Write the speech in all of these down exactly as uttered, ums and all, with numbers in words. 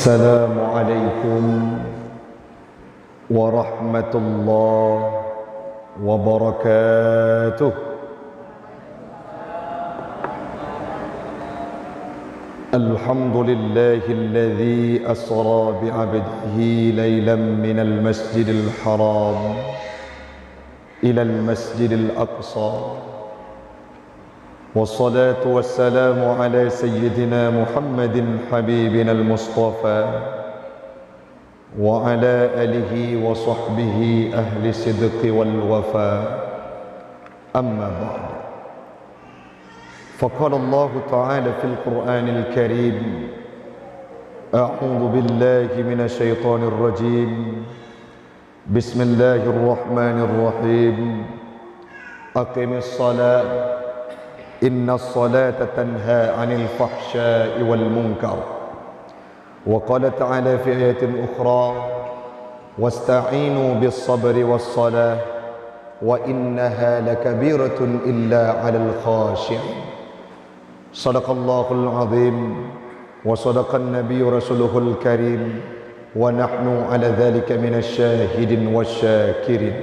السلام عليكم ورحمة الله وبركاته. الحمد لله الذي أسرى بعبده ليلا من المسجد الحرام إلى المسجد الأقصى. والصلاة والسلام على سيدنا محمد حبيبنا المصطفى وعلى آله وصحبه أهل الصدق والوفاء. أما بعد. فقال الله تعالى في القرآن الكريم: أعوذ بالله من الشيطان الرجيم. بسم الله الرحمن الرحيم. أقم الصلاة، إن الصلاة تنهى عن الفحشاء والمنكر. وقال تعالى في آية أخرى: واستعينوا بالصبر والصلاة وإنها لكبيرة إلا على الخاشعين. صدق الله العظيم وصدق النبي رسوله الكريم ونحن على ذلك من الشاهدين والشاكرين.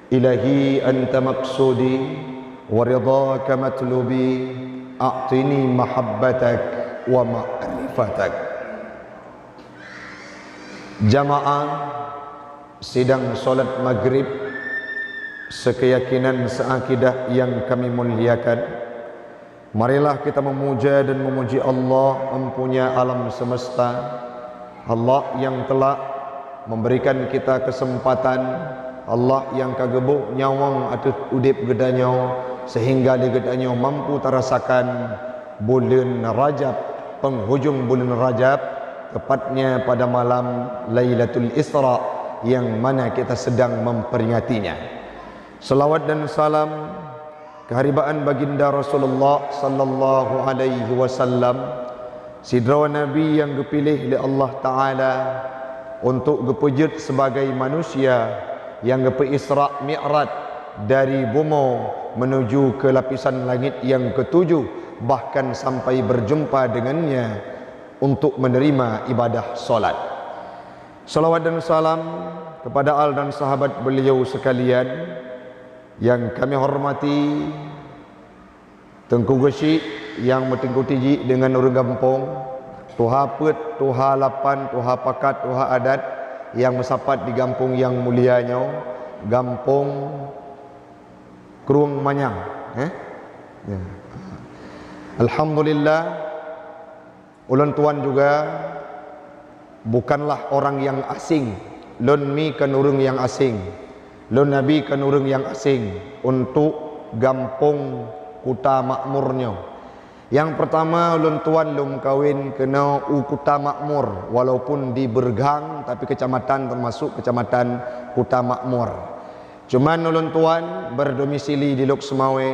إلهي أنت مقصودي ورضاك مطلوبي، أعطني محبتك ومعرفتك. Jamaah sidang salat Maghrib sekeyakinan seakidah yang kami muliakan, marilah kita memuja dan memuji Allah, Empunya alam semesta, Allah yang telah memberikan kita kesempatan, Allah yang ka geubôk nyawöng ateueh udeb geutanyoe, sehingga lé geutanyoe mampu tarasakan buleuen Rajab, penghujung buleuen Rajab, tepatnya pada malam Lailatul Isra, yang mana kita sedang memperingatinya. Selawat dan salam keharibaan Baginda Rasulullah sallallahu alaihi wasallam, sidroe Nabi nyang geupiléh lé Allah Taala untuk geupeujeuet sebagai manusia nyang geupeu-Isra Mi'raj dari bumoe menuju ke lapisan langit nyang ketujuh, bahkan sampai berjumpa dengannya untuk menerima ibadah salat. Salawat dan salam kepada al dan sahabat beliau sekalian yang kami hormati, Teungku Geuchik nyang meuteungku tijik deungon ureuëng gampông, tuha peuet, tuha lapan, tuha pakat, tuha adat nyang meusapat di gampông nyang mulia nyoe, gampông Krueng Manyang, eh? Ya. Alhamdulillah, ulôn tuan juga bukanlah orang yang asing. Lôn mi kon ureuëng nyang asing. Lôn Nabi kon ureuëng nyang asing untuk gampông Kuta Makmur nyoe. Nyang pertama, ulôn tuan lôn meukawen keunoe u Kuta Makmur, walaupun di Beureugang, tapi keucamatan, teumasuk keucamatan Kuta Makmur. Cuman ulôn tuan berdomisili di Lhokseumawe,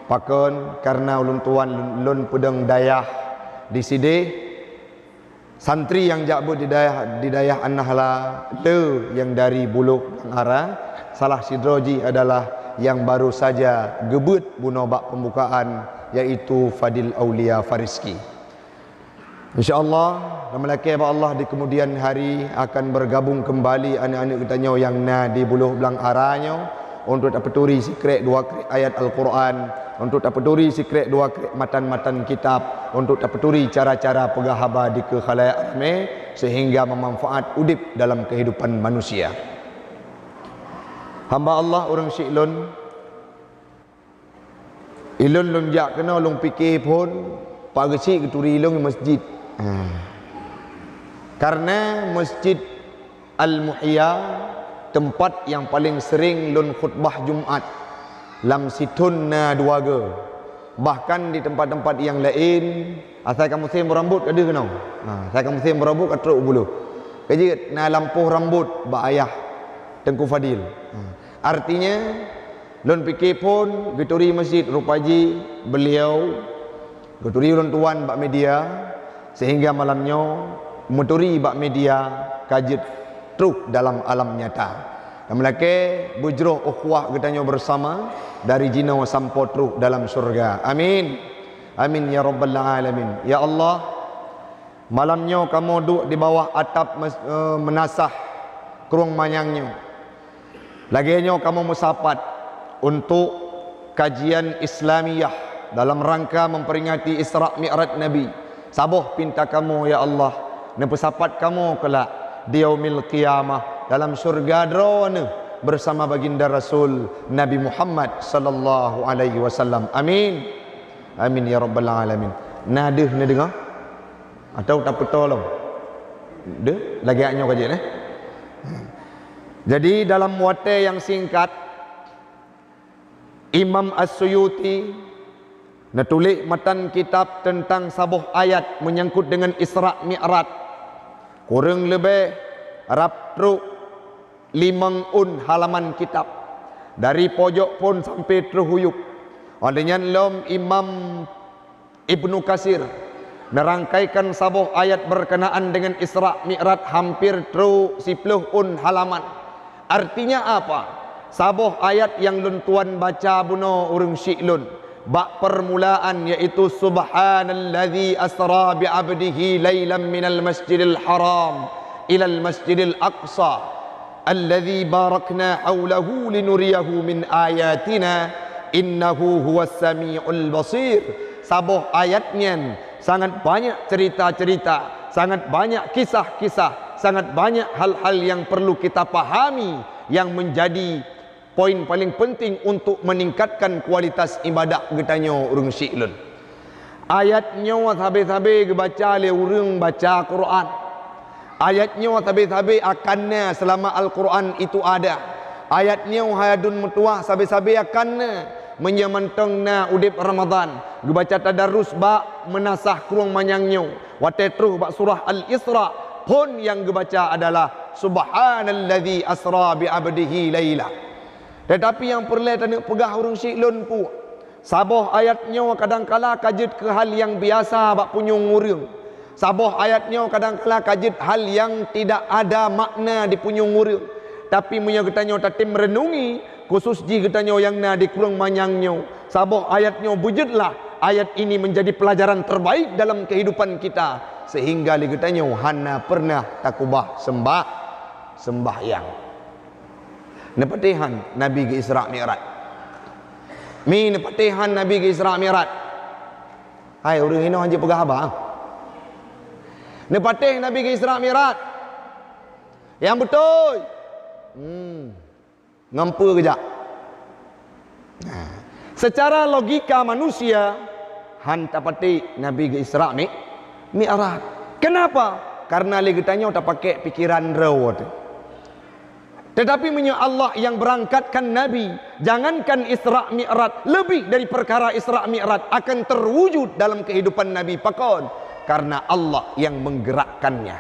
pakon, karena ulôn tuan lôn, lôn peudong dayah di sideh. Santri nyang jak beuet di dayah, di dayah An-Nahla, le nyang dari Buloh Blang Ara, salah sidroe jih adalah nyang baru saja geubeuet bunoe bak pembukaan, yaitu Fadil Aulia Fariski. Insya Allah, dan meulakée bak Allah di kemudian hari akan bergabung kembali aneuk-aneuk geutanyoe nyang na di Buloh Blang Ara nyoe, untuk tapeuturi sikrék dua krék ayat Al-Quran, untuk tapeuturi sikrék dua krék matan-matan kitab, untuk tapeuturi cara-cara peugah haba dikeue khalayak ramé, sehingga memanfaat udeb dalam kehidupan manusia. Hamba Allah ureuëng syiek lôn, ilôn lôn jak keunoe lôn pike phon, Pak Geuchik geuturi lôn masjid. Ha. Karena Masjid Al-Muhya, teumpat nyang paleng sering lôn khutbah Jumat, lam sithon na dua goe. Bahkan di teumpat-teumpat nyang laén, asai ka musém beurambot ka deuh keunoe. Ha, asai ka musém beurambot ka trok u Buloh. Ka jeuet na lampôh rambot bak ayah Teungku Fadil. Ha. Artinya, lôn pike phon geuturi masjid, rupa jih beliau geuturi ulôn tuan bak media, sehingga malam nyoe meuturi bak media ka jeuet troh dalam alam nyata. Dan meulakée beujroh ukhuwah geutanyoe bersama dari jinoe sampoe troh dalam syurga. Amin. Amin ya rabbal alamin. Ya Allah, Malam nyoe kamoe duek di bawah atap mes-, eh, meunasah krueng manyang nyoe. Lagée nyoe kamoe meusapat untuk kajian Islamiyah dalam rangka memperingati Isra Mi'raj Nabi. Saboh pinta kamoe, ya Allah, neupeusapat kamoe keulak di Yaumil Qiyamah dalam syurga Droeneuh bersama Baginda Rasul Nabi Muhammad sallallahu alaihi wasallam. Amin. Amin ya rabbal alamin. Na deuh neudeungoe? Atau tapeutoe lom? Deuh, lagée nyoe ka jeuet, eh? Jadi, dalam watée nyang singkat, Imam As-Suyuti neutuléh matan kitab teuntang saboh ayat meunyangkot deungon Isra Mi'raj. Kureueng leubeh rab trok limong ôn halaman kitab, dari pojok phon sampoe troh u yup. Óh lheueh nyan lom Imam Ibnu Katsir neurangkaikan saboh ayat berkenaan dengan Isra Mi'raj hampir trok siploh ôn halaman. Artinya apa? Saboh ayat nyang lôn tuan baca bunoe ureuëng syik lôn bak peurmulaan, yaitu, "Subhanalladzi asra bi 'abdihi lailam minal masjidil haram ilal masjidil aqsa." "Alladzi barakna haulahu linuriyahu min ayatina, innahu huwas samiul basir." Saboh ayat nyan sangat banyak cerita-cerita, sangat banyak kisah-kisah, sangat banyak hal-hal yang perlu kita pahami yang menjadi poin paling penting untuk meningkatkan kualitas ibadah geutanyoe ureuëng syik lôn. Ayat nyoe sabe-sabe geubaca lé ureuëng baca Quran. Ayat nyoe sabe-sabe akan na selama Al-Quran itu ada. Ayat nyoe hai aduen meutuwah sabe-sabe akan na meunyoe mantong na udeb Ramadan. Geubaca tadarus bak meunasah krueng manyang nyoe. Watée troh bak surah Al-Isra, phon nyang geubaca adalah, "Subhanalladzi asra bi 'abdihi laila." Tetapi nyang peureulée taneuk peugah ureuëng syik lôn peue? Saboh ayat nyoe kadangkala ka jeuet keu hal nyang biasa bak punyueng ureuëng. Saboh ayat nyoe kadangkala ka jeuet hal nyang tidak ada makna di punyueng ureuëng. Tapi meunyoe geutanyoe tatem meureunungi, khusus jih geutanyoe nyang na di krueng manyang nyoe, saboh ayat nyoe beujeuet lah ayat ini menjadi pelajaran terbaik dalam kehidupan kita, sehingga lé geutanyoe hana pernah takubah sembah, sembahyang. Neupatéh han Nabi geu-Isra Mi'raj? Mi, neupatéh han Nabi geu-Isra Mi'raj? Hai ureuëng inoe hanjeuet peugah haba. Neupatéh Nabi geu-Isra Mi'raj? Nyang beutôi. Hmm. Ngon peue geujak? Nah, secara logika manusia, han tapatéh Nabi geu-Isra Mi-, Mi'raj. Kenapa? Karena lé geutanyoe tapakék pikiran droe teuh. Tetapi meunyoe Allah yang berangkatkan Nabi, jangankan Isra Mi'raj, lebih dari perkara Isra Mi'raj akan terwujud dalam kehidupan Nabi. Pakon? Karena Allah yang menggerakkannya.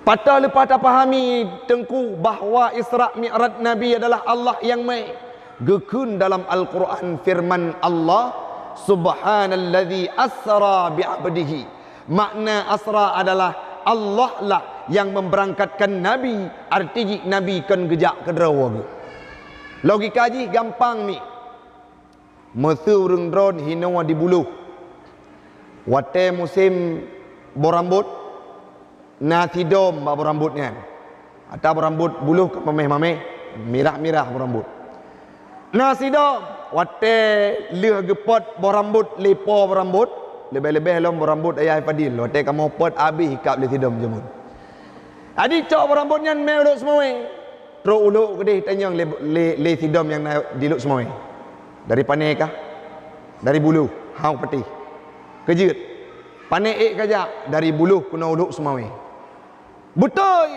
Patah leupah tapahami, Teungku, bahwa Isra Mi'raj Nabi adalah Allah nyang mé. Geukheun dalam Al-Quran firman Allah, "Subhanalladzi asra bi 'abdihi." Makna asra adalah Allah lah yang memberangkatkan Nabi, arti jih Nabi kon geujak keudroe geuh. Logika jih gampang mi. Meuseu ureuëng droe hinoe di buloh. Watée musém boh rambot, na sidom bak boh rambot nyan. Ata boh rambot buloh ka mamèh-mamèh, mirah-mirah boh rambot. Na sidom, watée lheueh geupot boh rambot, lé po boh rambot, leubeh-leubeh lom boh rambot Ayah Fadil, watée kamoe pot abéh ikab lé sidom jameun. Adi cok boh rambot nyan mé u Lhokseumawe. Trok u Lhok keudeh tanyong lé, lé, lé sidom nyang na di Lhokseumawe. Dari pane kah? Dari buloh, hau patéh. Keujeuet. Pane ék kajak dari buloh keunoe u Lhokseumawe. Beutôi.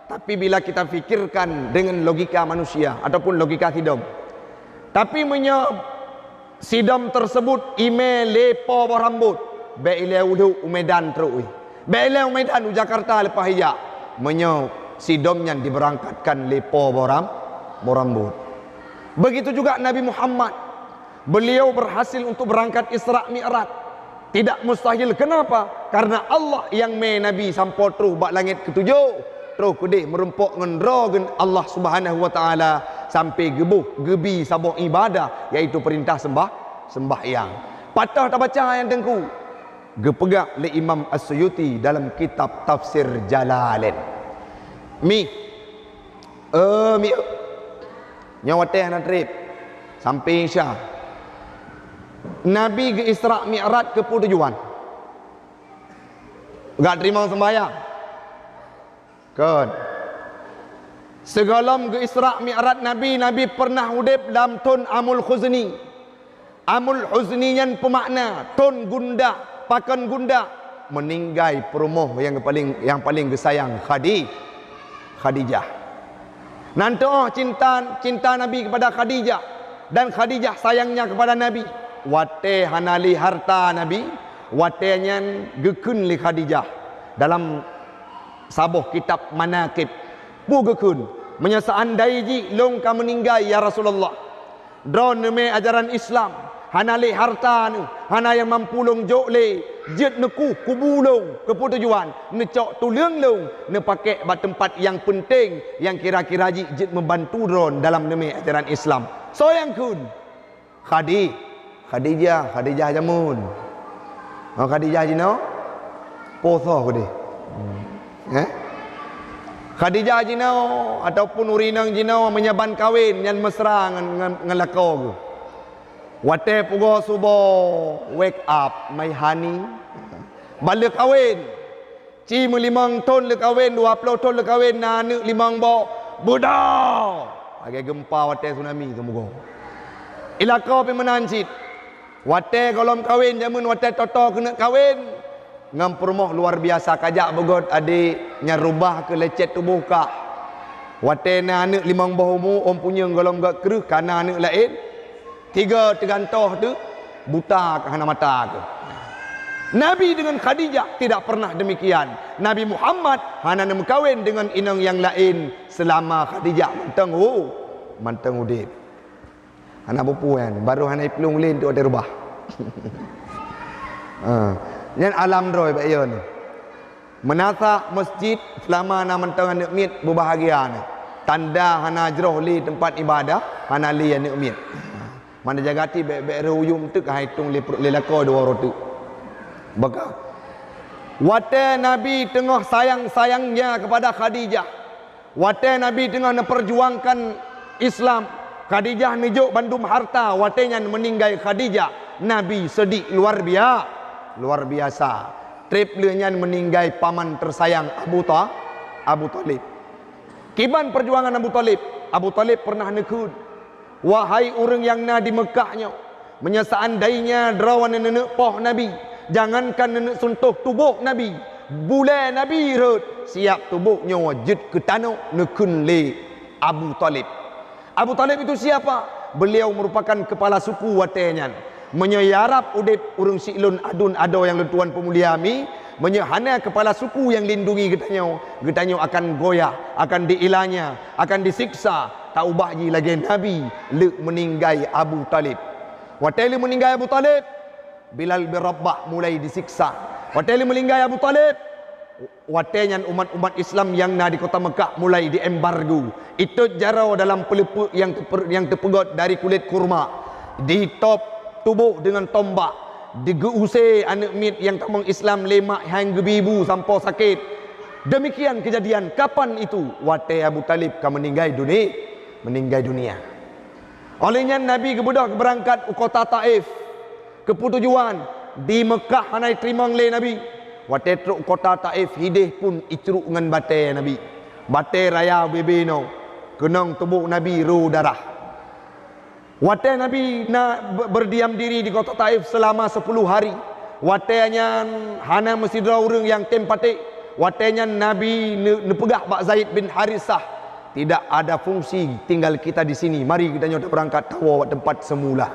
Tapi bila kita fikirkan dengan logika manusia ataupun logika sidom. Tapi meunyoe sidom tersebut imé lé po boh rambot, bék ilée u Lhok, u Medan trok, wéh. Bék ilée u Medan, u Jakarta leupah ijak. Meunyoe sidom nyan diberangkatkan lé po boh ram-, boh rambot. Begitu juga Nabi Muhammad. Beliau berhasil untuk berangkat Isra Mi'raj. Tidak mustahil. Kenapa? Karena Allah nyang mé Nabi sampoe troh bak langét keutujôh, troh keudeh meurumpok ngon droe geuh Allah Subhanahu wa Taala sampai geuboh geubi saboh ibadah, yaitu peurintah sembah, sembahyang. Patah tabaca ayat Teungku. Geupeugah lé Imam As-Suyuti dalam kitab Tafsir Jalalain. Mi, eh, mi, nyoe watèe hana trép. Sampai Isya. Nabi geu-Isra Mi'raj keu peue tujuan? Gak teurimong sembahyang? Kon. Sigohlom geu-Isra Mi'raj Nabi, Nabi pernah udép lam thon Amul Huzni. Amul Huzni nyan peumakna thon gundah, pakon gundah, meuninggai peurumoh nyang paleng, nyang paleng geusayang, Khadi-, Khadijah. Nan teuh cinta, cinta Nabi kepada Khadijah dan Khadijah sayangnya kepada Nabi. Watèe hana lé harta Nabi, watèe nyan geukheun lé Khadijah dalam saboh kitab Manaqib. Peue geukheun, "Meunyoe seuandai jih lôn ka meuninggai, ya Rasulullah, droeneuh neumè ajaran Islam, hana lé harta neuh, hana nyang mampu lôn jok lé, jeuet neukueh kubu lôn, keu peue tujuan? Neucok tuleueng lôn, neupakék bak teumpat nyang peunteng, nyang kira-kira jih jeuet meubantu droeneuh dalam neumè ajaran Islam." Soe nyang kheun? Khadi-, Khadijah, Khadijah jameun. Oh, Khadijah jinoe? Poh soe keudeh? Eh? Khadijah jinoe ataupun ureueng inong jinoe meunyoe ban kawen nyan mesra ngon, ngon, ngon lakoe geuh. Watèe pugoe suboh, "Wake up, my honey." Ban lheueh kawen. Ci meulimong thon leukawen, dua ploh thon leukawen, na aneuk limong boh, beudôh! Lagèe geumpa watèe tsunami teumeugong. Ilakoe pih meunan cit. Watèe gohlom kawen, jameun watèe toto keuneuk kawen, ngon peurumoh luar biasa, kajak beugöt adék, nyan rubah keu lecet tuboh kah. Watèe na aneuk limong boh umu, ôn punyueng gohlom göt kreueh, ka na aneuk laén. Tiga teugantoh teuh, buta ka hana mata teuh. Nabi dengan Khadijah tidak pernah demikian. Nabi Muhammad hana neumeukawen dengan inong nyang laén seulama Khadijah mantong u-, mantong udép. Hana bupuan, baru hana iplueng ulèe untuk watèe reubah. Ha, nyan alam droe bak yo nyoe. Meunasah masjid seulama na mantong aneuk miet beubahagia nyan. Tanda hana jroh lé teumpat ibadah, hana lé aneuk miet. Mana jaga ti bèk-bèk rheu uyum teuk hai tueng lé pruet lé lakoe dua uroe teuk. Baka. Watèe Nabi teungoh sayang-sayangnya kepada Khadijah, watèe Nabi teungoh neupeurjuangkan Islam, Khadijah neujok bandum harta, watèe nyan meuninggai Khadijah, Nabi seudik luar bia-, luar biasa. Trép lheueh nyan meuninggai paman teusayang Abu Tha-, Abu Thalib. Kiban peujuangan Abu Thalib? Abu Thalib pernah neukheun, "Wahai ureueng nyang na di Meukah nyoe, meunyoe seandainya droeneuh neuneuk poh Nabi, jangankan neuneuk seuntoh tuboh Nabi, bulèe Nabi rhot, siap tuboh nyoe jeuet keu tanoh," neukheun lé Abu Thalib. Abu Thalib itu siapa? Beliau merupakan kepala suku watèe nyan. Meunyoe ya Rab udép ureueng siklon aduen adoe nyang lôn tuan peumulia mi, meunyoe hana kepala suku nyang lindungi geutanyoe, geutanyoe akan goyah, akan diilanya, akan disiksa, taubah jih lagèe Nabi lheueh meuninggai Abu Thalib. Watèe lheueh meuninggai Abu Thalib, Bilal bin Rabah mulai disiksa. Watèe lheueh meuninggai Abu Thalib, watèe nyan umat-umat Islam nyang na di kota Meukah mulai diembargo. Itot jaroe dalam peuleupeuk nyang teuper-, nyang teupeugöt dari kulét kurma. Ditôb tuboh deungon tombak. Digeu-use aneuk miet nyang tamong Islam lé mak nyang geubi bu sampoe sakét. Demikian kejadian. Kapan itu? Watèe Abu Thalib ka meuninggai duni-, meuninggai dunia. Óh lheueh nyan Nabi geubeudôh geubeurangkat u kota Taif. Keu peue tujuan? Di Meukah hana jiteurimong lé Nabi. Watèe trok u kota Taif, hideh pun icruk ngon batèe Nabi. Batèe raya ubé-bé inoe, keunong tuboh Nabi ro darah. Watèe Nabi na be-, berdiam diri di kota Taif selama sepuluh hari, watèe nyan hana meusidroe ureueng nyang tem patéh. Watèe nyan Nabi neu-, neupeugah bak Zaid bin Harisah, "Tidak ada fungsi tinggal kita di sini. Mari geutanyoe tabeurangkat tawoe bak teumpat seumula."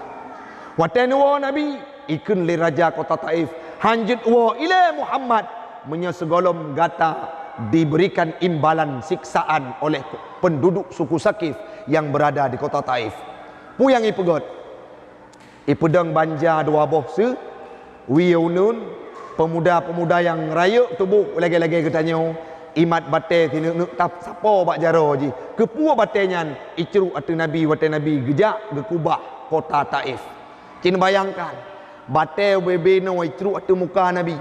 Watèe neuwoe Nabi, ikheun lé raja kota Taif, "Han jeuet woe ilèe Muhammad, meunyoe sigohlom gata diberikan imbalan siksaan oleh penduduk suku Sakif yang berada di kota Taif." Peue nyang ipeugöt? Ipeudong banja dua boh seu, wie uneuen, peumuda-peumuda nyang rayeuk tuboh lagèe-lagèe geutanyoe, imat batèe sineuk-neuk tap sapoe bak jaroe jih. Keupeue batèe nyan icruk ateueh Nabi watèe Nabi geujak geukubah kota Taif. Cit bayangkan, Batée ubé-bé noe trok ateueh muka Nabi.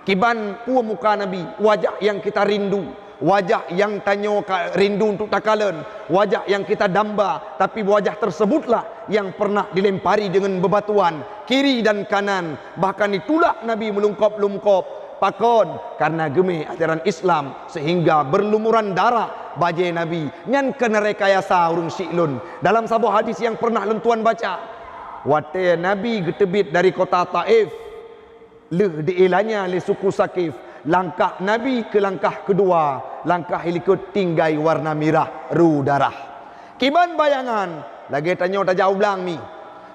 Kiban peue muka Nabi, wajah nyang kita rindu, wajah nyang tanyoe ka rindu untuk takalon, wajah nyang kita damba, tapi wajah tersebutlah yang pernah dilempari dengan bebatuan kiri dan kanan, bahkan ditulak Nabi meulungkop-lungkop. Pakon? Karena geumé ajaran Islam sehingga berlumuran darah bajée Nabi. Nyan keuh rekayasa ureuëng syiek lôn. Dalam saboh hadis nyang pernah lôn tuan baca, watée Nabi geuteubiet dari kota Taif, lheueh diilanya lé suku Sakif, langkah Nabi keu langkah keudua, langkah ilikot tinggai warna mirah, ru darah. Kiban bayangan, lagée tanyoe tajak u blang mi.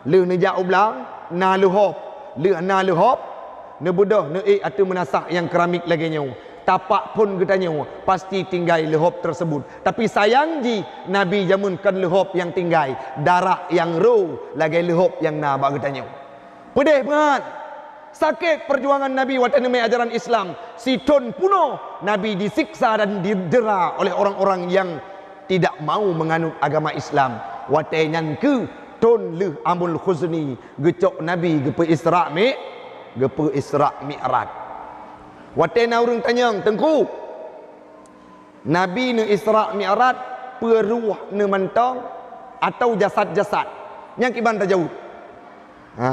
Lheueh neujak u blang, na leuhop. Lheueh na leuhop, neubeudôh neuék ateueh meunasah nyang keramik lagée nyoe. Tapak phon geutanyoe pasti tinggai leuhop tersebut. Tapi sayang jih, Nabi jameun kon leuhop nyang tinggai, darah nyang ro lagée leuhop nyang na bak geutanyoe. Peudeh bangat. Sakét perjuangan Nabi watée neumé ajaran Islam. Sithon punoh Nabi disiksa dan didera oleh orang-orang yang tidak mau menganut agama Islam. Watée nyan keuh thon lheueh Amul Khuzni geucok Nabi geupeu Isra Mi-, geupeu Isra Mi'raj. Watée na ureuëng tanyong, "Teungku, Nabi neu Isra Mi'raj, peue ruh neu mantong atau jasad-jasad?" Nyang kiban tajaweueb. Ha,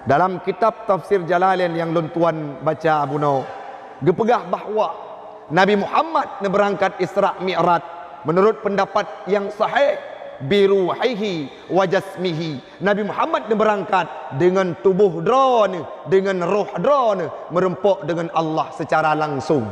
dalam kitab Tafsir Jalalain nyang lôn tuan baca bunoe, geupeugah bahwa Nabi Muhammad neubeurangkat Isra Mi'raj meunurot peundapat nyang sahih, "Bi ruhihi wa jasmihi." Nabi Muhammad neubeurangkat deungon tuboh droeneuh, deungon roh droeneuh, meurumpok deungon Allah seucara langsong.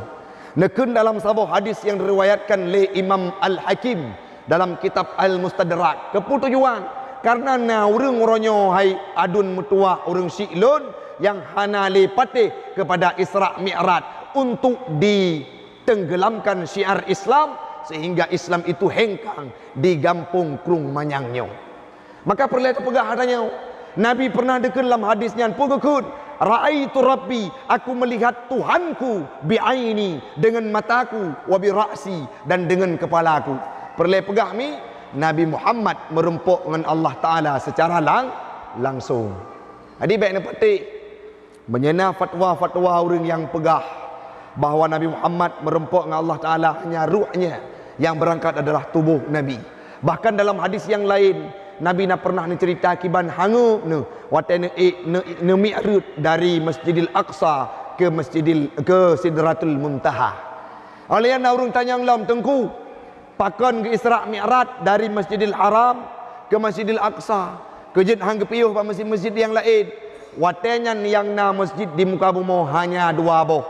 Neukheun dalam saboh hadis nyang diriwayatkan lé Imam Al-Hakim dalam kitab Al-Mustadrak. Keupeue tujuan? Karena na ureuëng uroe nyoe hai aduen meutuwah ureuëng syiek lôn nyang hana lé patéh keupada Isra Mi'raj untuk ditenggelamkan syiar Islam sehingga Islam itu hengkang di gampông Krueng Manyang nyoe. Maka peureulée teupeugah hana nyoe, Nabi pernah dikheun lam hadis nyan, peue geukheun, "Ra'aitu Rabbi, aku melihat Tuhanku, bi aini, dengan mataku, wa bi ra'si, dan dengan kepalaku." Peureulée peugah mi, Nabi Muhammad meurumpok ngon Allah Taala secara lang-, langsung. Jadi bék neupatéh. Meunyoe na fatwa-fatwa ureuëng nyang peugah bahwa Nabi Muhammad meurumpok ngon Allah Taala hanya ruhnya, nyang beurangkat adalah tuboh Nabi. Bahkan dalam hadis nyang laén, Nabi na pernah neuceurita kiban hangeup neuh watée neuék, neu-, neumi'raj dari Masjidil Aqsa ke Masjidil, ke Sidratul Muntaha. Óh lheueh nyan na ureuëng tanyong lom, "Teungku, pakon geu-Isra Mi'raj dari Masjidil Haram ke Masjidil Aqsa, keu jeuet han geupiôh bak masjid-masjid nyang laén?" Watée nyan nyang na masjid di muka bumoe hanya dua boh.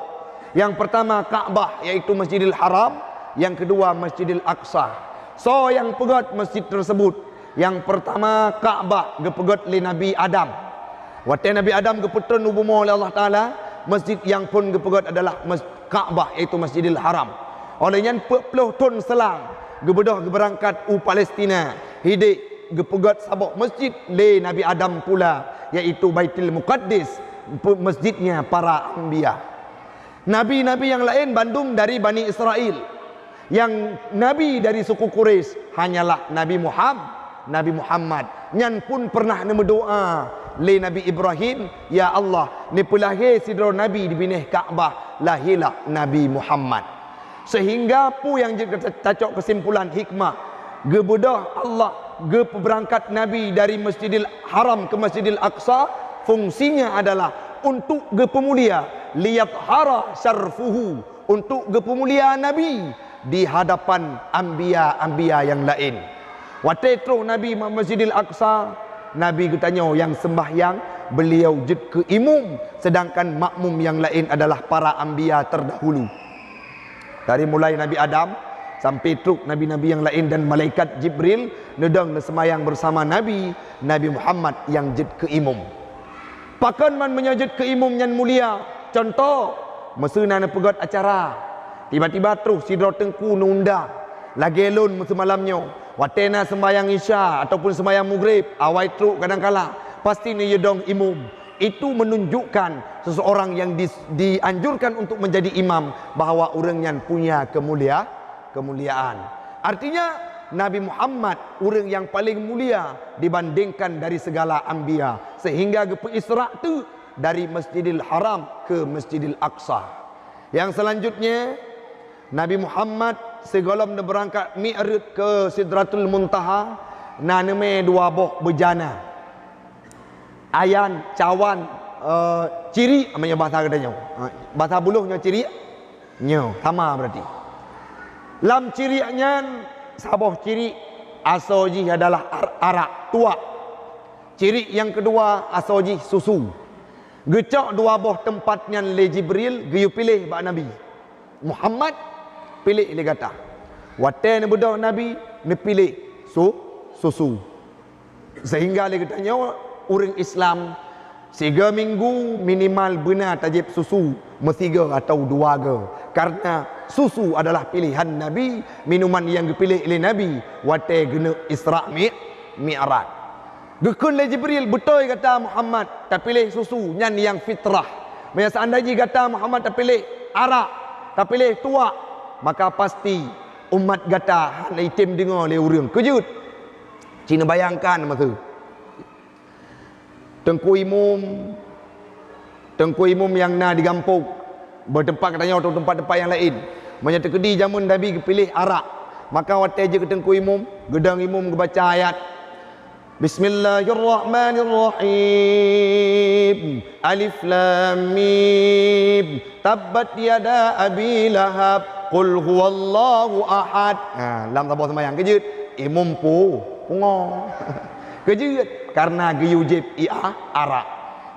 Nyang peurtama Ka'bah, yaitu Masjidil Haram, nyang keudua Masjidil Aqsa. Soe nyang peugét masjid tersebut? Nyang peurtama Ka'bah geupeugét lé Nabi Adam. Watée Nabi Adam geupeutreun u bumoe lé Allah Taala, masjid nyang phon geupeugét adalah mas-, Ka'bah, yaitu Masjidil Haram. Óh lheueh nyan peuet ploh thon seulang geubeudôh geubeurangkat u Palestina, hidék geupeugét saboh masjid lé Nabi Adam pula, yaitu Baitul Muqaddas, pe-, masjidnya para anbiya. Nabi-nabi nyang laén bandum dari Bani Israel. Nyang nabi dari suku Quraisy hanyalah Nabi Muham-, Nabi Muhammad. Nyan pun pernah neumeudoá lé Nabi Ibrahim, "Ya Allah, neupeulahé sidroe nabi di binéh Ka'bah, lahélah Nabi Muhammad." Sehingga peue nyang jeuet ta-, tacok keusimpulan hikmah, geubeudôh Allah geupeubeurangkat Nabi dari Masjidil Haram ke Masjidil Aqsa, fungsinya adalah untuk geupeumulia, liyathhara syarfuhu, untuk geupeumulia Nabi di hadapan anbiya-anbiya nyang laén. Watée troh Nabi bak Masjidil Aqsa, Nabi geutanyoe nyang seumbahyang, beliau jeuet keu imum, sedangkan makmum nyang laén adalah para anbiya terdahulu. Dari mulai Nabi Adam sampai trok nabi-nabi nyang laén dan malaikat Jibril neudong neuseumayang beusama Nabi, Nabi Muhammad nyang jeuet keu imum. Pakon man meunyoe jeuet keu imum nyan mulia? Cuntoh, meuseu na neupeugét acara, tiba-tiba troh sidroe teungku neuundang, lagée lôn meuseumalam nyoe, watée na seumbahyang Isya ataupun seumbahyang Maghrib, awai trok kadangkala, pasti neuyue dong imum. Itu menunjukkan seseorang yang dis-, dianjurkan untuk menjadi imam, bahwa ureuëng nyan punya kemulia-, kemuliaan. Artinya, Nabi Muhammad ureuëng nyang paleng mulia dibandingkan dari segala anbiya, sehingga geupeu Isra teuk dari Masjidil Haram keu Masjidil Aqsa. Nyang seulanjutnya, Nabi Muhammad sigohlom neubeurangkat Mi'raj keu Sidratul Muntaha, na neumé dua boh beujana. Ayan, cawan, eh, ciriek, meunyoe bahasa geutanyoe. Ha, bahasa Buloh nyoe ciriek, nyoe sama berarti. Lam ciriek nyan saboh ciriek asoe jih adalah ar-, arak, tuak. Ciriek nyang keudua asoe jih susu. Geucok dua boh teumpat nyan lé Jibril geuyue piléh bak Nabi. "Muhammad, piléh lé gata." Watée neubeudôh Nabi, neupiléh su-, susu. Sehingga lé geutanyoe ureuëng Islam, sigoe minggu minimal beuna tajieb susu meusigoe atawa dua goe. Karena susu adalah pilihan Nabi, minuman nyang geupiléh lé Nabi watée geuneuk Isra Mi-, Mi'raj. Geukheun lé Jibril, "Beutôi gata Muhammad, tapiléh susu, nyan nyang fitrah. Meunyoe seandai jih gata Muhammad tapiléh arak, tapiléh tuak, maka pasti umat gata hana item deungoe lé ureuëng." Keujeuet. Ci neubayangkan masa Teungku Imum, Teungku Imum nyang na di gampông, beuteumpat geutanyoe atau teumpat-teumpat nyang laén. Meunyoe teukeudi jameun Nabi geupiléh arak, maka watée jeuet keu Teungku Imum, geudong Imum geubaca ayat, "Bismillahirrahmanirrahim. Alif Lam Mim. Tabbat yada Abi Lahab. Qul huwallahu ahad." Ha, lam saboh seumayang keujeuet, Imum pu-, pungo. Keujeuet, karena geuyue jieb ie a-, arak.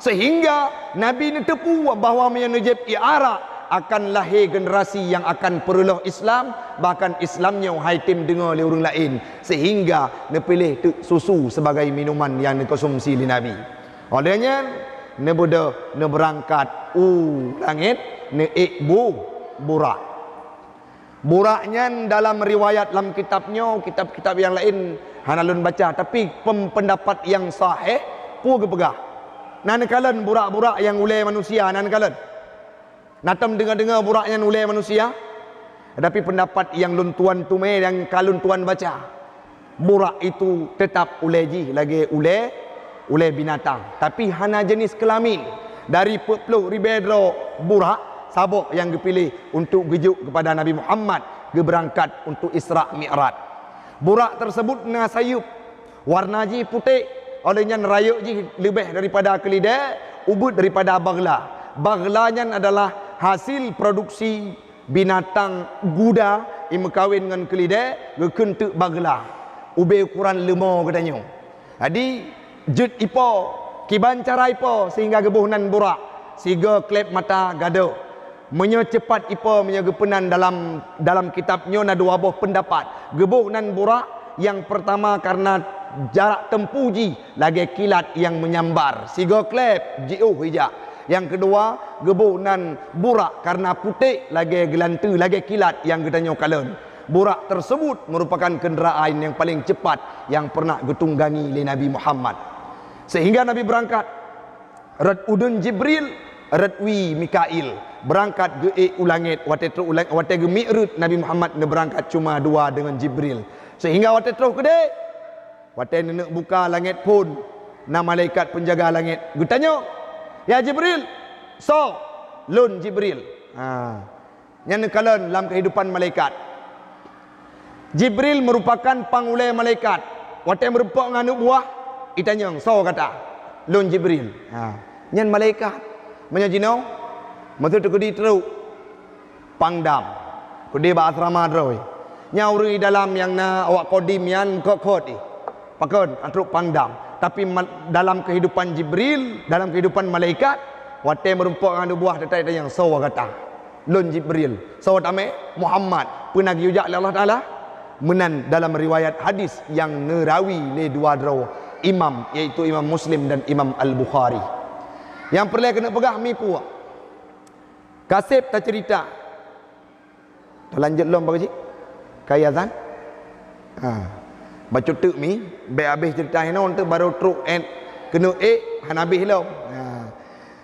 Sehingga Nabi neuteupeue bahwa meunyoe neujieb ie arak, akan lahé generasi nyang akan peureuloh Islam, bahkan Islam nyoe han item deungoe lé ureuëng laén, sehingga neupiléh teuk susu sebagai minuman nyang neukonsumsi lé Nabi. Óh lheueh nyan, neubeudôh neubeurangkat u langét, neuék bu-, Burak. Burak nyan dalam riwayat lam kitab nyoe, kitab-kitab nyang laén hana lôn baca, tapi pem-, peundapat nyang sahih peue geupeugah. Na neukalon burak-burak nyang ulée manusia, na neukalon. Na tom deungoe-deungoe burak nyan ulée manusia, tapi peundapat nyang lôn tuan teumé nyang ka lôn tuan baca. Burak itu tetap ulée jih lagée ulée, ulée binatang, tapi hana jenis kelamin. Dari peuet ploh ribée droe burak, saboh nyang geupiléh untuk geujok keupada Nabi Muhammad geubeurangkat untuk Isra Mi'raj. Burak tersebut na sayeup, warna jih putéh, óh lheueh nyan rayeuk jih leubeh daripada keulidée, ubeuet daripada baghla. Baghla nyan adalah hasil produksi binatang guda nyang meukawen ngon keulidée, geukheun teuk baghla, ubé ukuran leumo geutanyoe. Jadi, jeuet ipo, kiban cara ipo sehingga geuboh nan burak, sigoe kleb mata gadôh. Meunyoe ceupat ipo, meunyoe geupeunan dalam, dalam kitab nyoe na dua boh peundapat. Geuboh nan burak, nyang peurtama karena jarak tempuh jih lagée kilat nyang meunyambar, sigoe kleb jiôh ija. Nyang keudua, geuboh nan burak karena putéh lagée geulanteue, lagée kilat nyang geutanyoe kalon. Burak tersebut merupakan kenderaan nyang paleng cepat nyang pernah geutunggangi lé Nabi Muhammad. Sehingga Nabi beurangkat, rot udeuen Jibril, rot wie Mikail, beurangkat geuék u langét. Watée troh u la-, watée geumi'raj Nabi Muhammad neubeurangkat cuma dua deungon Jibril. Sehingga watée troh keudéh, watée neuneuk buka langét phon, na malaikat peunjaga langét geutanyoe, "Ya Jibril, soe?" "Lôn Jibril." Ha. Nyan neukalon lam keuhidupan malaikat. Jibril meurupakan pangulée malaikat. Watée meurumpok ngon aneuk buah, itanyong, "Soe gata?" "Lôn Jibril." Ha. Nyan malaikat. Meunyoe jinoe, meuseu teukeudi trok Pangdam. Keudeh bak asrama droe. Nyan ureuëng di dalam nyang na awak kodim nyan khot-khot ih. Pakon, trok Pangdam. Tapi ma-, dalam keuhidupan Jibril, dalam keuhidupan malaikat, watée meurumpok ngon aneuk buah teutai tanyong, "Soe gata?" "Lôn Jibril." "Soe tamé?" "Muhammad." "Peue na geuyue jak lé Allah Taala?" Meunan dalam riwayat hadis nyang neurawi lé dua droe imam, yaitu Imam Muslim dan Imam Al-Bukhari. Nyang peureulée keuneuk peugah mipeue. Ka seb taceurita. Talanjut lom bak cit. Ka azan? Ha. Bacut teuk mi, bék habéh ceurita inoe teuk baru trok ék keuneuk ék, hana habéh lom. Ha.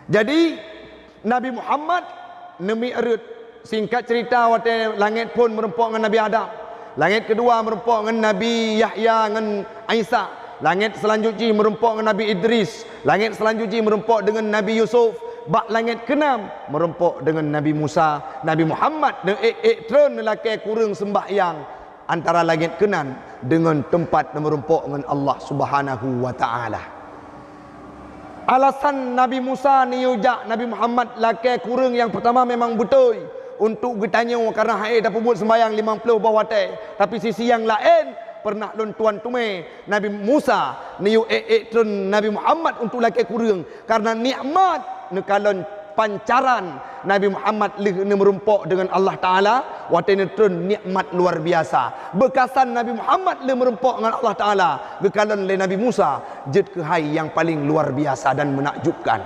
Jadi, Nabi Muhammad neumi'raj, singkat ceurita, watée langét phon meurumpok ngon Nabi Adam. Langét keudua meurumpok ngon Nabi Yahya ngon Isa. Langét seulanjut jih meurumpok ngon Nabi Idris. Langét seulanjut jih meurumpok deungon Nabi Yusuf. Bak langét keunam meurumpok deungon Nabi Musa. Nabi Muhammad neuék-ék treun neulakée kureueng seumbahyang antara langét keunan deungon teumpat neumeurumpok ngon Allah Subhanahu wa Ta'ala. Alasan Nabi Musa neuyue jak Nabi Muhammad lakée kureueng nyang peurtama memang beutôi untuk geutanyoe, karna han ék tapeubuet seumbahyang limong ploh boh watée. Tapi sisi nyang laén, peureunah lôn tuan teumé Nabi Musa neuyue ék-ék treun Nabi Muhammad untuk lakée kureueng, karna nikmat neukalon pancaran Nabi Muhammad lheueh neumeurumpok deungon Allah Ta'ala, watée neutreun nikmat luar biasa. Beukasan Nabi Muhammad lheueh meurumpok ngon Allah Ta'ala, geukalon lé Nabi Musa jeuet keuhai nyang paleng luar biasa dan meunakjubkan.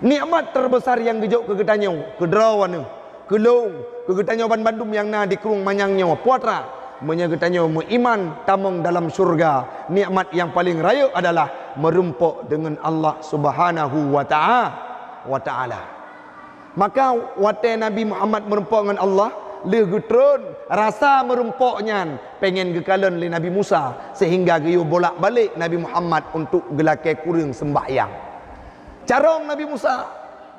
Nikmat terbesar nyang geujok keu geutanyoe, keu droeneuh, keu lôn, keu geutanyoe banmandum nyang na di krueng manyang nyoe, puatra, meunyoe geutanyoe meuiman tamong dalam syurga, nikmat nyang paleng rayeuk adalah meurumpok deungon Allah Subhanahu wa Ta'a-, wa Ta'ala. Maka watée Nabi Muhammad meurumpok ngon Allah, lheueh geutreun, rasa meurumpok nyan pengen geukalon lé Nabi Musa, sehingga geuyue bolak-balik Nabi Muhammad untuk geulakée kureueng seumbahyang. Carông Nabi Musa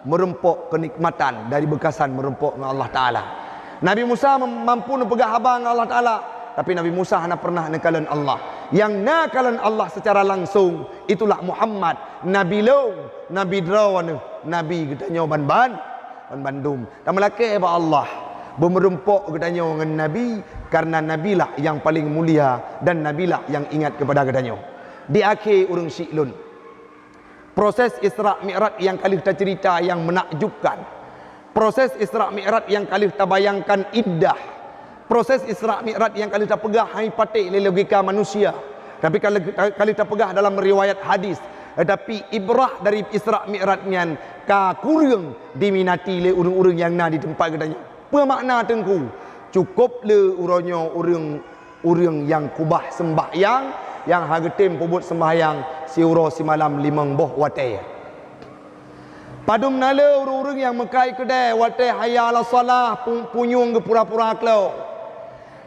meurumpok keunikmatan dari beukasan meurumpok ngon Allah Ta'ala. Nabi Musa mem-, mampu neupeugah haba ngon Allah Ta'ala, tapi Nabi Musa hana pernah neukalon Allah. Nyang na kalon Allah secara langsung, itulah Muhammad, Nabi lôn, Nabi droeneuh, Nabi geutanyoe ban-ban, banmandum. Tameulakée bak Allah, beumeurumpok geutanyoe ngon Nabi, karna Nabilah nyang paleng mulia dan Nabilah nyang ingat keupada geutanyoe. Di akhé ureuëng syiek lôn, proses Isra Mi'raj nyang ka lheueh taceurita nyang meunakjubkan. Proses Isra Mi'raj nyang ka lheueh tabayangkan indah. Proses Isra Mi'raj nyang ka lheueh tapeugah han patéh lé logika manusia, tapi ka lheueh, ka lheueh tapeugah dalam riwayat hadis. Tetapi ibrah dari Isra Mi'raj nyan ka kureueng diminati lé ureuëng-ureuëng nyang na di teumpat geutanyoe. Peue makna Teungku? Cukôp le uroe nyoe ureuëng, ureuëng nyang kubah seumbahyang, nyang hana geutem peubuet seumbahyang siuroe simalam limong boh watée. Padum na le ureuëng-ureuëng nyang meukai keudée watée hayya 'alas shalah, pu-, punyueng geupura-pura klo.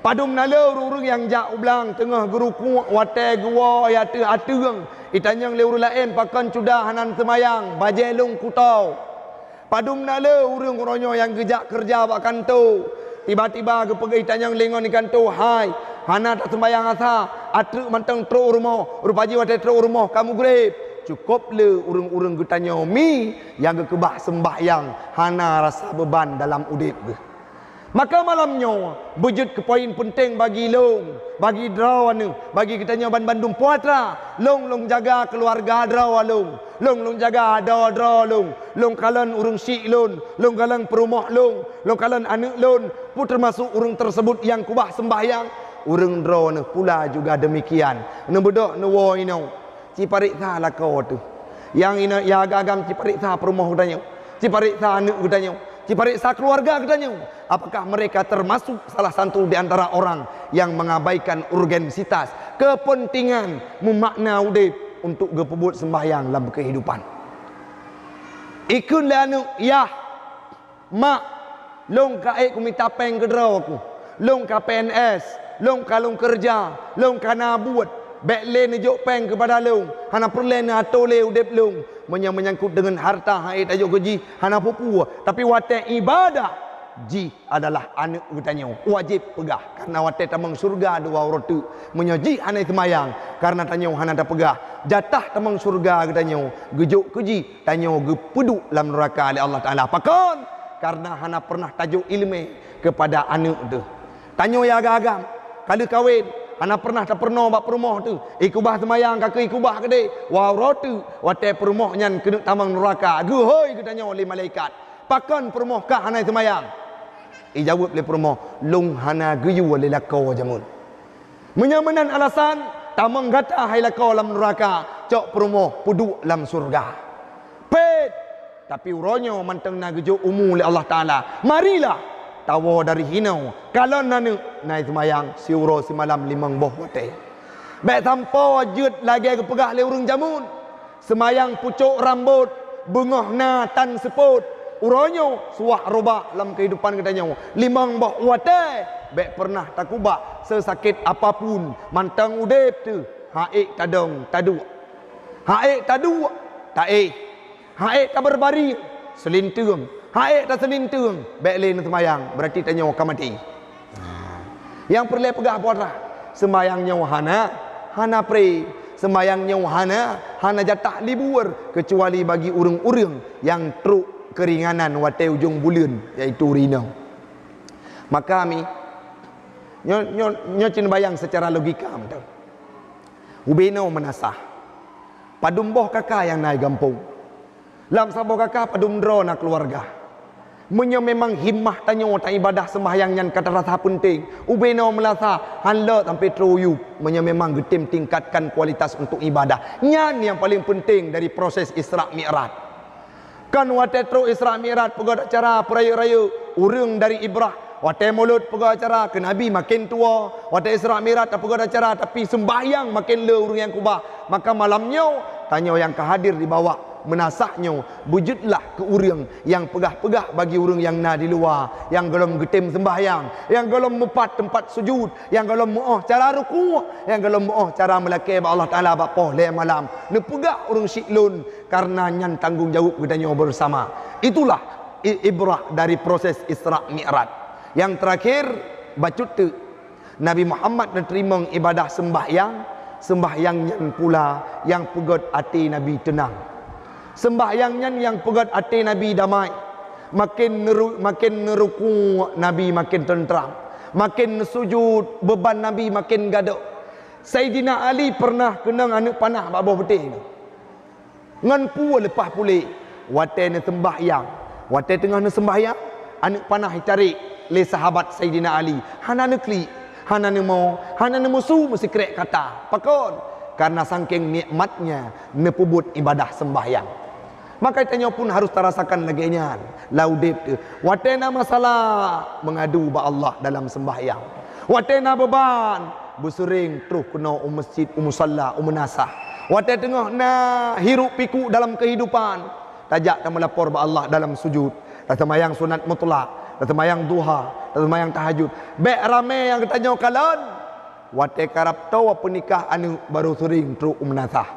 Padum na le ureuëng-ureuëng nyang jak u blang teungoh geurukuk watée geuwoe ateueh ateueng, itanyong lé ureuëng laén pakon cuda hana seumayang, bajée lôn kutoe. Padum na le ureuëng uroe nyoe nyang geujak keureuja bak kantô, tiba-tiba geupeugah itanyong lé ngon di kantô, "Hai, hana taseumbahyang asa, ateueh mantong trok u rumoh, rupa jih watée trok u rumoh ka mugreb." Cukôp le ureuëng-ureuëng geutanyoe mi nyang geukeubah seumbahyang hana rasa beuban dalam udeb geuh. Maka malam nyoe beujeuet keu poin peunteng bagi lôn, bagi droeneuh, bagi geutanyoe banmandum puatra. Lôn, lôn jaga keuluwarga droe lôn, lôn, lôn jaga droe-droe lôn, lôn kalon ureuëng syiek lôn, lôn kalon peurumoh lôn, lôn kalon aneuëk lôn, peue teumasok ureuëng teuseubut nyang kubah seumbahyang. Ureuëng droeneuh pula juga deumikian. Neubeudôh neuwoe inoe. Cipareksa lakoe teuh. Nyang inoe ya agam-agam cipareksa peurumoh geutanyoe, cipareksa aneuëk geutanyoe, cipareksa keuluwarga geutanyoe. Apakah mereka termasuk salah satu di antara orang yang mengabaikan urgensitas, kepentingan, meumakna udeb untuk geupeubuet seumbahyang lam keuhidupan? Ikheun lé aneuëk, "Yah, Mak, lôn ka ék kumita péng keudroe ku. Lôn ka P N S, lôn ka lôn keureuja, lôn ka na buet. Bék lé neujok péng keupada lôn, hana peureulée neuatoe lé udeb lôn. Meunyoe meunyangkot deungon harta han ék tajok keu jih, hana peue-peue. Tapi watée iébadat, jih adalah aneuëk geutanyoe. Wajéb peugah, kareuna watée tamong syeuruga dua uroe teuk. Meunyoe jih hana seumayang, kareuna tanyoe hana tapeugah, jatah tamong syeuruga geutanyoe geujok keu jih." Tanyoe geupeuduek lam nuraka lé Allah Ta'ala. Pakon? Kareuna hana pernah tajok iéleumé keupada aneuëk teuh. Tanyoe ya agam-agam, ka lheueh kawén, hana pernah tapeurunoe bak peurumoh teuh. Ikubah seumayang ka keu ikubah keudeh, waw roh teuh watée peurumoh nyan keuneuk tamong nuraka, geuhôi geutanyoe lé malaikat. "Pakon peurumoh kah hana seumayang?" Ijaweueb lé peurumoh, "Lôn hana geuyue lé lakoe jameun." Meunyoe meunan alasan, tamong gata hai lakoe lam nuraka, cok peurumoh peuduek lam syeuruga. Pet! Tapi uroe nyoe mantong na geujok umu lé Allah Ta'ala. Marilah tawoe dari hinoe, kalon aneuëk, na seumayang siuroe simalam limong boh watée. Bék sampoe jeuet lagée geupeugah lé ureuëng jameun. Seumayang pucok rambot, beungoh na tan seupôt. Uroe nyoe suwah robak lam keuhidupan geutanyoe. Limong boh watée Bék pernah takubah seusakét apapun, mantong udeb teuh, han ék tadong taduek. Han ék taduek, taéh. Han ék tabeurbaring, seulinteung. Han ék taseulinteueng, bék lé neuseumayang, beurati tanyoe ka maté. Nyang peureulée peugah buat rhah, seumayang nyoe hana, hana pré, seumayang nyoe hana, hana jatah libur, keucuali bagi ureuëng-ureuëng nyang trok keuringanan watée ujong buleuen, yaitu rinong. Maka mi, nyoe, nyoe, nyoe cit neubayang seucara logika mantong. Ubé noe meunasah, padum boh kaka nyang na i gampông. Lam saboh kaka padum droe na keuluwarga. Meunyoe memang himmah tanyoe taibadah seumbahyang nyan ka tarasa peunteng, ubé noe meunasah, han lé sampoe trok u yup. Meunyoe memang geutem tingkatkan kualitas untuk ibadah, nyan nyang paleng peunteng dari proses Isra Mi'raj. Kan watée trok Isra Mi'raj peugét acara peurayeuk-rayeuk, ureuëng dari ibrah. Watée mulod peugét acara keu Nabi maken tuwoe. Watée Isra Mi'raj tapeugét acara, tapi seumbahyang maken le ureuëng nyang kubah. Maka malam nyoe, tanyoe nyang ka hadir di bawah meunasah nyoe, beujeuetlah keu ureuëng nyang peugah-peugah bagi ureuëng nyang na di luwa, nyang gohlom geutem seumbahyang, nyang gohlom meupat teumpat sujud, nyang gohlom meuoh cara rukuk, nyang gohlom meuoh cara meulakée bak Allah Taala bak poh lhée malam. Neupeugah ureuëng syiek lôn, karena nyan tanggong jaweueb geutanyoe bersama. Itulah i-, ibrah dari proses Isra Mi'raj. Nyang terakhir, bacut teuk, Nabi Muhammad neuteurimong ibadah seumbahyang, seumbahyang nyan pula nyang peugét até Nabi teunang. Seumbahyang nyan nyang peugét até Nabi damai. Maken neuru-, maken neurukuk Nabi maken teuntram. Maken neusujud beuban Nabi maken gadôh. Saidina Ali pernah keunong aneuëk panah bak boh beuteh nyoe. Ngon peue leupah puléh, watée neuseumbahyang. Watée teungoh neuseumbahyang, aneuëk panah jitarek lé sahabat Saidina Ali. Hana neuklik, hana neumo, hana neumusu meusikrek kata. Pakon? Karena sangkeng nikmatnya neupeubuet ibadah seumbahyang. Maka tanyoe pun harus tarasakan lagée nyan. Lam udeb teuh, watée na masalah, meungadu bak Allah dalam seumbahyang. Watée na beuban, beusureng troh keunoe u meuseujid, u musalla, u meunasah. Watée teungoh na hirok-pikok dalam keuhidupan, tajak tameulapor bak Allah dalam sujud. Taseumayang sunat mutlak, taseumayang duha, taseumayang tahajud. Bék ramé nyang geutanyoe kalon. Watée karab toe peunikah aneuëk, barô sureng troh u meunasah.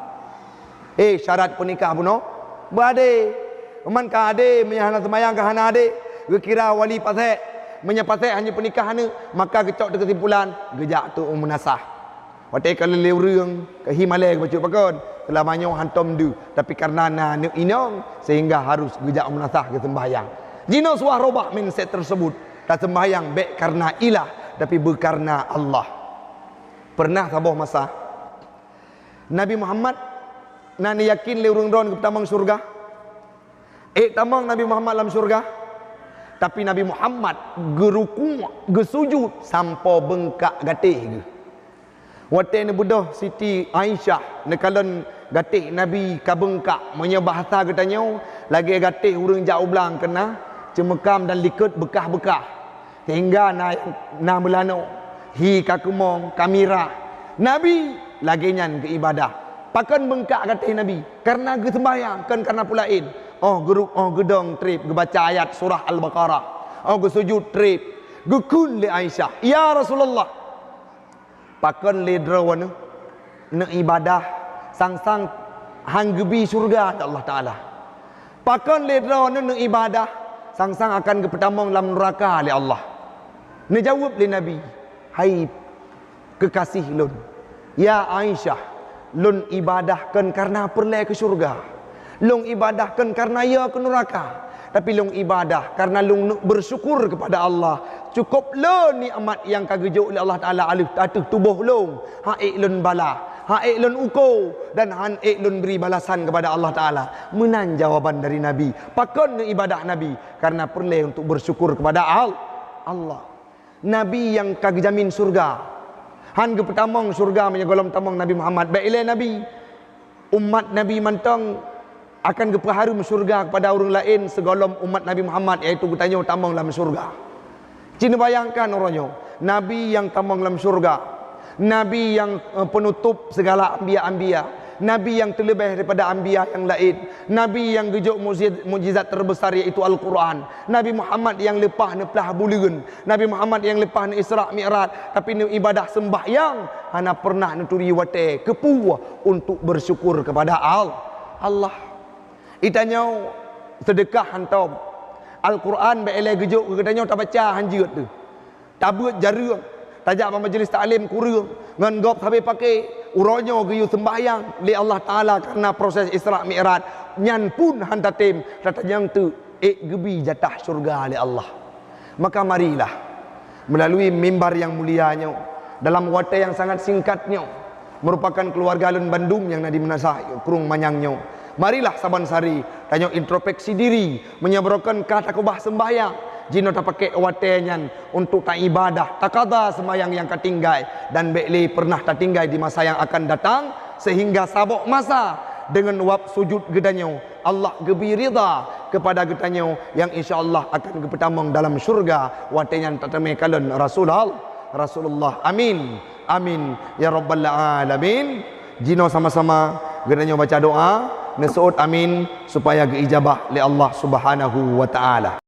Eh, syarat peunikah bunoe, beuadé. Uman ka adé, meunyoe hana seumayang ka hana adé, geukira wali pasék. Meunyoe pasék hana peunikah aneuëk, maka geucok teuh keusimpulan, geujak teuh u meunasah. Watée ka lé ureuëng, ka hi malée geubacut pakon, seulama nyoe hantom deuh, tapi karena na aneuëk inong, sehingga harus geujak u meunasah geuseumbahyang. Jinoe suah robah mindset tersebut, taseumbahyang bék karena ilah, tapi beukarena Allah. Pernah saboh masa, Nabi Muhammad na neuyakin lé ureuëng droe geupeutamong syeuruga. Ék tamong Nabi Muhammad lam syeuruga, tapi Nabi Muhammad geurukuk, geusujud sampoe beungkak gatéh geuh. Watée neubeudôh Siti Aisyah neukalon gatéh Nabi ka beungkak, meunyoe bahasa geutanyoe, lagée gatéh ureuëng jak u blang keuna, ceumeukam dan likot beukah-beukah. Sehingga na, na meulanoe, hi ka keumong, ka mirah. Nabi lagée nyan geuibadah. Pakon beungkak gatéh Nabi? Karena geuseumbahyang, kon karena peue laén. Óh geuruk, óh geudong treb geubaca ayat surah Al-Baqarah. Óh geusujud treb. Geukheun lé Aisyah, "Ya Rasulullah, pakon lé droeneuh neuibadah sang-sang han geubi syeuruga lé Allah Taala? Pakon lé droeneuh neuibadah sang-sang akan geupeutamong lam nuraka lé Allah?" Neujaweueb lé Nabi, "Hai keukasih lôn, ya Aisyah, lôn ibadah kon karena peureulée keu syeuruga. Lôn ibadah kon karena yo keu nuraka. Tapi lôn ibadah karena lôn neuk beusyukur keupada Allah. Cukôp le nikmat nyang ka geujok lé Allah Taala ateueh tuboh lôn. Han ék lôn balah, han ék lôn uko, dan han ék lôn bri balasan keupada Allah Taala." Meunan jawaban dari Nabi. Pakon neuibadah Nabi? Karena peureulée untuk beusyukur keupada Al-, Allah. Nabi nyang ka geujamin syeuruga. Han geupeutamong syeuruga meunyoe gohlom tamong Nabi Muhammad. Bék ilée Nabi. Umat Nabi mantong akan geupeuhareuem syeuruga keupada ureuëng laén sigohlom umat Nabi Muhammad, yaitu geutanyoe tamong lam syeuruga. Ci neubayangkan uroe nyoe, Nabi nyang tamong lam syeuruga, Nabi nyang, eh, peunutôb sigala anbiya-anbiya, Nabi nyang teuleubeh daripada anbiya nyang laén, Nabi nyang geujok mukjizat, mukjizat terbesar, yaitu Al-Quran. Nabi Muhammad nyang leupah neuplah buleuen, Nabi Muhammad nyang leupah neu-Isra Mi'raj, tapi neu-ibadah sembahyang hana pernah neuturi watée keupeue untuk bersyukur kepada Al-, Allah. Geutanyoe seudeukah hantom. Al-Quran bék ilée geujok keu geutanyoe tabaca hanjeuet teuh. Tabeuet jareueng, tajak bak majlis taklim kureueng, ngon gob sabe paké, uroe nyoe geuyue seumbahyang lé Allah Taala karena proses Isra Mi'raj, nyan pun han tatem, tatanyong teuk ék geubi jatah syurga lé Allah. Maka marilah, melalui mimbar nyang mulia nyoe, dalam watée nyang sangat singkat nyoe, merupakan keuluwarga lôn bandum nyang na di meunasah krueng manyang nyoe. Marilah saban sari tanyoe introspeksi diri, meunyoe barokon ka takeubah seumbahyang, jinoe tapakék watée nyan untuk taibadah, takada seumbahyang nyang ka tinggai dan bék lé peureunah tatinggai di masa nyang akan datang, seuhingga saboh masa deungon wab sujud geutanyoe Allah geubi ridha keupada geutanyoe nyang insya Allah akan geupeutamong dalam syurga watée nyan tateumé kalon Rasulul-, Rasulullah. Amin. Amin ya rabbal alamin. Jinoe sama-sama geutanyoe baca doa, neuseuôt amin supaya geuijabah lé Allah Subhanahu wa Taala.